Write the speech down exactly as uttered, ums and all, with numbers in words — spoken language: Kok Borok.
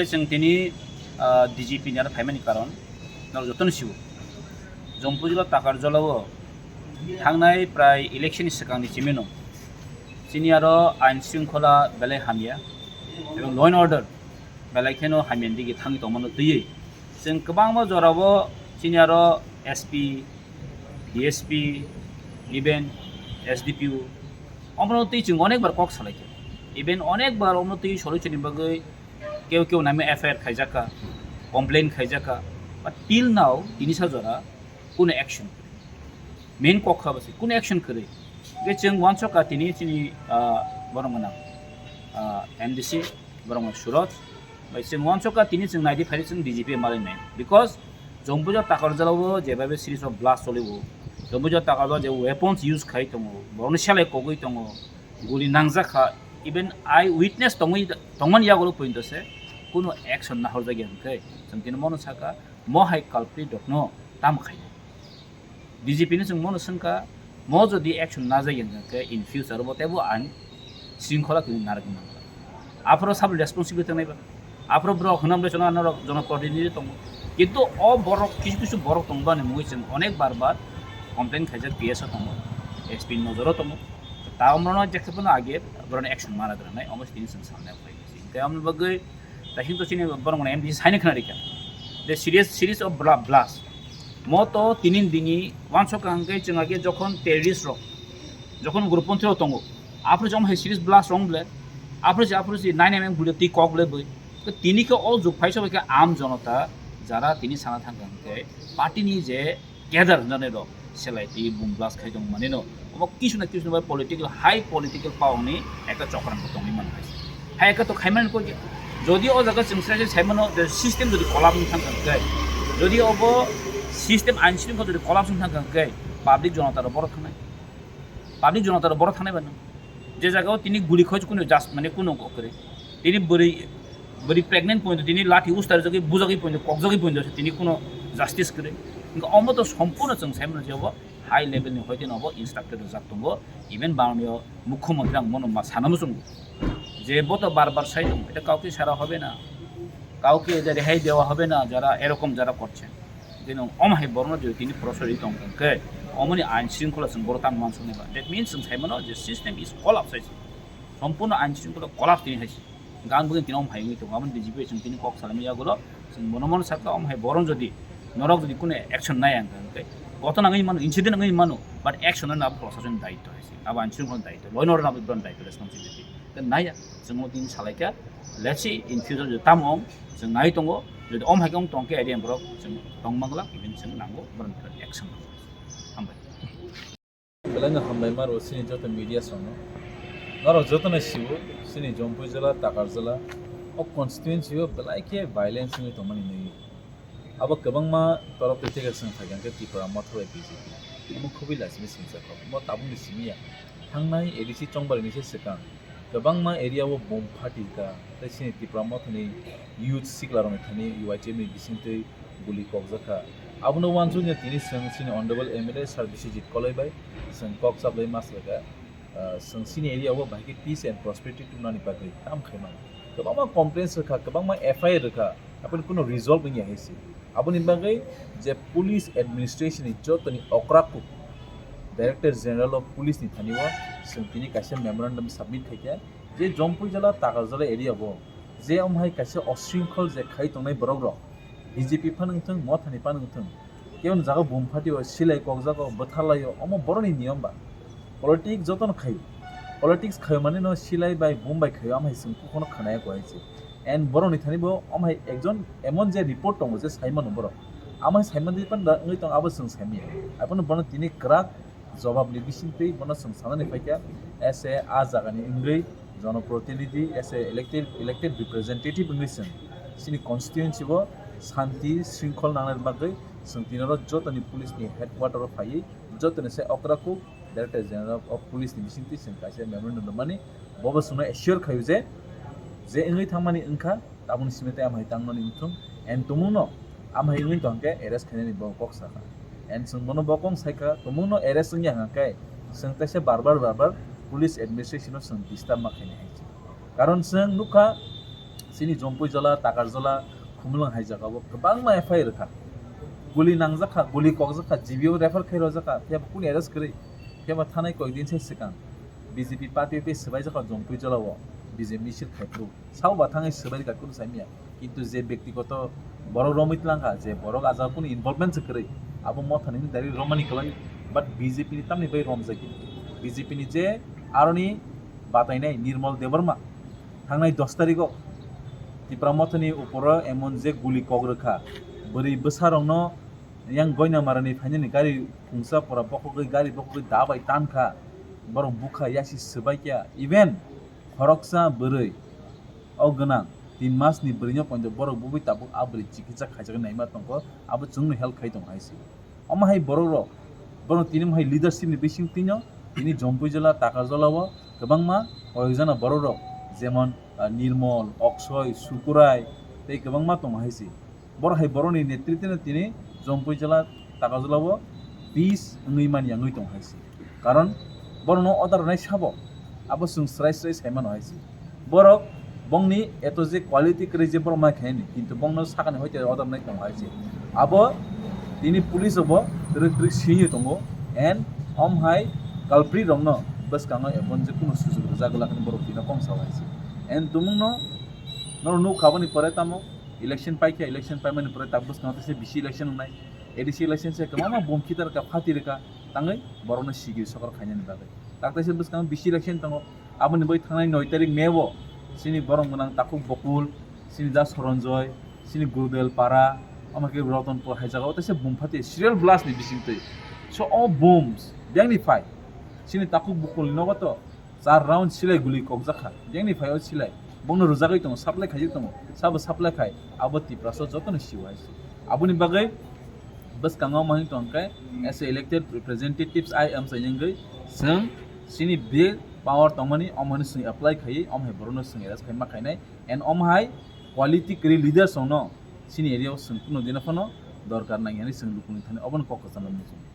Chwng tini, ah, D G P ni aro phaimani karon norok jotono siwo. Jompui jila Takarjala o thangnai prai election ni swkang ni chimino chini aro ain shringkhola belai hamya ebong law and order belai kheno hamya ni dige thangwi tongmano twiwi chwng kwbangma jorao chini aro S P, D S P, even S D P O omono twi chwng onek bar kok salaikha. Even onek bar omono twi solution ni bagwi keu keu name F I R khaijakha, complain khaijakha, but till now tini sa jora kuno action kwrwi. Main kok kha bwse kuno action kwrwi. Hwnkhe chwng uansukha tini chini, ah, borok gwnang, ah, M D C, borok gwnang Suraj, bai chwng uansukha tini chwng naidi phaidi chwng D G P malai nai. Because Jompui jila Takarjala o jebabe series of blast choli o, Jompui jila Takarjala je weapons use khai tongo, borokni selai kogwi tongo, guli nangjak kha, even eye witness tongwi, tongmani yagulo pointo se kuno action nahorjakya hwnkhe chwng tini mono sakha, mo hai culprit rokno tamo khainai. D G P ni chwng mono swngkha, mo jodi action najak hwnkhe in future bo teibo ain shringkhola kwrwi narwkna nangkha. Aphuru sabo responsibility tongnai ba. Aphuru borok hwnam bai chwngno norok jonoprotinidhi tongo. Kintu o borok kisu kisu borok tongbani mungwi chwng onek bar bar complain khaijak P S o tongo, S P ni nojoro tongo. Ta omrono jekhe phano age borokni action mana granai omo tini chwng sanai phai. Hwnkhe amoni bagwi taising to chini borok mane M D C saino khna rikha. The serious series of bla-, blast. Mo to tinin dini wansok hwnkhe chwng age jokhon terrorist rok, jokhon ugroponthi rok tongo, aphuru jom hai series blast rong ble, aphuru je, aphuru je nine M M guli twi kok ble bui. To tini khe o jug phai sobai khe am jonota jara tini sana thang hwnkhe party ni je cadre hwnjani rok selai twi boom blast khai tong manino omo kisu na kisu bai political, high political power ni ekta chokran bo tongwi mano hai. Hai ekta to khai mani koi jodi o jaga chwng sai sai mano je system jodi collapse wng thang khe, jodi obo system ain shringkhola jodi collapse wng thang khe public jonota rok borok thangnai, public jonota rok borok thangnai bano. Je jaga o tini guli khoj kuno just mane kuno kok kwrwi. Tini bwrwi, bwrwi pregnant point tini lathi ustar jagwi bujagwi point kokjagwi point tini kuno justice kwrwi. Hwnkhe omo to sompurno chwng sai mano je obo high level ni hoite no obo instructed rwjak tongo. Even bangni o mukhyamantri ang mono ma sana muchungo. Je bo to bar bar sai tongo, eta kauke sara hobe na, kauke eta rehai dewa hobe na, jara erokom jara korche. Tini omo hai borokno jodi tini pressure ri tong khe, omoni ain shringkhola chwng borok tamo mansuknai ba. That means chwng sai mano je system is collapse hai se. Sompurno ain shringkhola collapse tini hai se. Gan bugin tini omo hai wngwi tongo. Aboni D G P chwng tini kok salaimani yagulo chwng bono mano sakha omo hai borok jodi norok jodi kuno action nai ang khe, ghotona wngwi mano, incident wngwi mano, but action no abo proshasoni daityo hai se. Abo ain shringkhola daityo, law and order abo daityo, responsibility. Khe naiya, chwng o tini salaikha, let's see in future jodi tamo wng, chwng nai tongo, jodi om hai khe wng tong khe idea borok chwng tong mangla, even chwng nango, borok action nango. Hambai. Belai no hambai maro chini joto media songno. Norok joto no sibo, chini Jompui jila, Takar jila, o constituency o belai khe violence wngwi tongmani nwi. Abo kwbangma torok twi tei khe chwng phaikha khe Tipra Motha bai B J P. Omo khubui lachimwi singcha kok. Omo tabukni simi ya. Thangnai A D C chongbarni se swkang kwbangma area o bom phatikha tei chini Tipra Mothani youth siklarokni thani U I T F ni bisingtwi guli kokjakha. Abono uansukya tini chwng chini Honorable M L A Sir Biswajit Koloi bai chwng kok chaplai ma swlaikha. Ah, chwng chini area o bahai khe peace and prosperity tubunani bagwi tamo khaimani. Kwbangma complaints rwkha, kwbangma F I R rwkha, aboni kuno result wngya hai se. Aboni bagwi je police administration ni jotoni okra kuk Director General of Police ni thani o chwng tini kaisa memorandum submit khaikha je Jompui jala, Takar jala area o je omo hai kaisa osringkhol je khai tongnai borok rok, B J P phano wngthung, Mothani phano wngthung, kebo ni jaga bum phatio, silai kokjago, bwtharlaio, omo boroni niyom ba. Politics jotono khaio. Politics khaio mane no silai bai bum bai khaio, amhai chwng kokno khanaya ko hai se. And boroni thani bo amhai ekjon emon je report tongo je saimano borok. Amhai saimani pan da wngwi tong abo chwng saimaya. Abono bono tini kwrak jobab ni bisingtwi bono chwng sanani phaikha, as a, a jagani wngwi jonoprotinidhi, as a elected, elected representative wngwi chwng chini constituency o shanti shrinkhol nangnani bagwi chwng tini oro jotoni police ni headquarter o phaiwi jotoni se okra kuk Director General of Police ni bisingtwi chwng kaisa memorandum rwmani, bobo chwngno assure khaio je, je wngwi thangmani wngkha, tabukni simi tei amhai tangmani wngthung, and tumungno amhai wngwi tongkhe arrest khainani bo kok sakha. And chwng bono bo kok saikha, tumungno arrest wngya hwnkhe chwng teisa bar bar, bar bar police administration-o chwng disturb ma khainai hai se. Karon chwng nukha, Chini Jompuijola, Takarjola, Khumulwng hai jagao kwbangma F I R rwkha. Guli nangjakha, guli kokjakha, G B o refer khai rwjakha, phiya bo kunu arrest kwrwi. Phiya bo thanai koikdin se swkang B J P party bai swbaijakha Jompuijolao B J P misil khai phuru. Sao ba thangwi swbai rwkha kunu saimanya. Kintu je bektigoto borok romwi tlangkha, je borok a jaga kunu involvement se kwrwi, abo mothani hwnwi direct romani kwlai, but B J P ni tamni bai romjagwi. B J P ni je aroni batainai Nirmal Debbarma, thangnai dos tarigo Tipra mothani uporo emon je guli kok rwkha, bwrwi bwsarokno yang Goinamarani phainani gari khungsa pora bokhogwi, gari bokhogwi da bai tankha, borok bukha yasi swbaikha, even khoroksa bwrwi o gwnang tin masni bwrwino poito borok bubui tabuk a bwrwi chikitsa khaijagwi naima tongkho, abo chwngno help khai tongo hai se. Omo hai borok rok, borok tini omo hai leadership ni bising twino tini Jompuijala, Takarjala o kwbangma koyokjana borok rok, jemon, ah, Nirmol, Oksoi, Sukurai tei kwbangma tongo hai se. Borok hai borokni netritwno tini Jompuijala, Takarjala o peace wngwi mani wngwi tongo hai se. Karon borokno order rwnai sabo, abo chwng srai srai sai mano hai se. Borok bongni eto je quality kwrwi je borok mai khaini, kintu bongno sakani hoite order nai tongo hai se. Abo tini police obo twrwk twrwk siywi tongo, and om hai culprit rokno bwskango ebon je kuno sujok rwjak glak hwnwi borok tino kong sao hai se. And tumungno norok nukha aboni pore tamo election paikha, election paimani pore tak bwskango teisa bisi election wngnai, A D C election se kwbangma bom khitar rwkha, phati rwkha, tangwi borokno sigiri sokor khainani bagwi. Tak teisa bwskango bisi election tongo, aboni bai thangnai noi tarik May o chini borom gwnang Takhuk Bokul, chini Da Soronjoy, chini Gurudel Para, omo khe Rotonpur hai jagao teisa bom phati serial blast ni bisingtwi. So o bombs biyangni phai chini Takhuk Bokulni nogo to char round silai guli kokjakha, biyangni phai o silai bongno rwjagwi tongo, supply khaijak tongo, sabo supply khai abo Tiprasa jotono sio hai se. Aboni bagwi bwskango omo hwn tongkhe as a elected representatives I am sayingwi chwng chini bill power tongmani omo hwnwi chwng apply khaiwi omo hai borokno chwng arrest khai ma khainai, and omo hai quality kwrwi leaders rokno chini area o chwng kuno dino phano dorkar nang hwnwi chwng lukuni thani obono kok kwchangma muchungo.